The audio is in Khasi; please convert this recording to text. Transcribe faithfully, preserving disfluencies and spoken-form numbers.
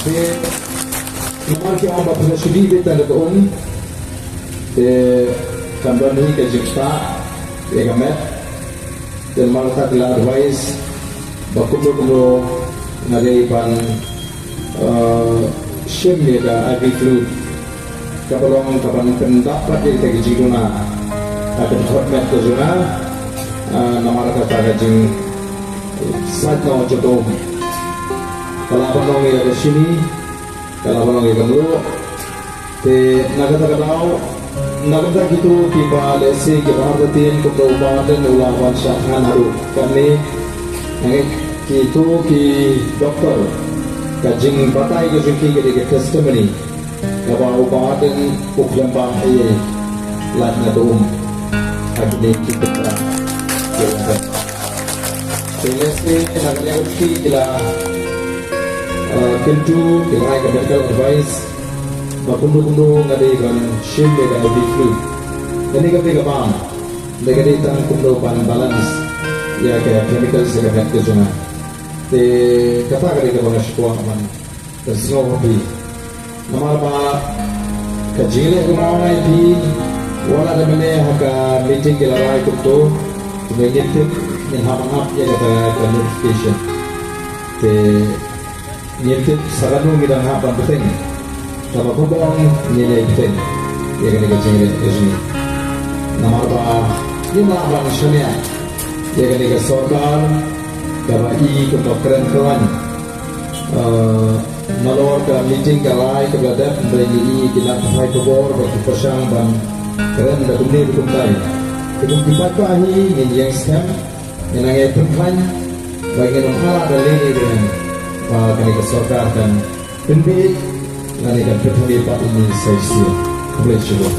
Te namar ki ong ba phi la shu dih beit tang da ka um, te kan don hi ka jingktah ïa ka met. Te namar kata ki la advice ba kumno kumno nga dei ban, eh, shim ïa ka I V fluid. Kaba long kaban pyndap pat ïa kita ki jingduna ha ka dkhot met ka jong nga, ah, namar kata ka jingsaitñiaw jong ka um. Ka lah ban long ïa ka shini, ka lah ban long ïa ka mluh. Te na kata ka daw, na kata kito kiba lehse kiba artatien kumno u Bah Ardent u la wan shah thngan haduh katne. Nga ngeit kito ki doktor, ka jingbatai ka jong ki ka dei ka testimony. Kaba u Bah Ardent u khlem bam ei ei lait na ka um ha kine ki kyntien. Te lehse na kane ka kti ki la, eh, kyntu, ki la ai ka medical advice ba kumno kumno nga dei ban shim ïa ka I V fluid. Kane ka dei ka bam, dei ka dei tang kumno ban balance ïa ka chemical sha ka met ka jong nga. Te kata ka dei kaba nga shu kwah ban pynsngew ha phi. Namar ba ka jingleh kaba nga ai phi, wat la da mynne ha ka meeting ki la rai kumto, kumne ngin tip, ngin hap ban ap ïa kata ka notification. Te ngin tip sa katno ngi dang hap ban bteng. Kaba khublei ngin ïai bteng ïa kane ka jingleh ka jong ngi. Namar ba ngim lah ban shaniah ïa kane ka sorkar kaba i kumba kren khlaiñ. Eh, nalor ka meeting ka rai kaba la dep, hynrei ngi i ki nat pathai khubor bad ki pyrshang ban kren da kumne da kumtai. Te kum ki paidbah hi ngin ïeng skhem, ngin nang ïai pynkhlaiñ ba ngin ym ailad da lei lei ruh ba kane ka sorkar kan pynbieit lane kan pynthymmai pat ïa ngi sa shisien. Khublei shibun.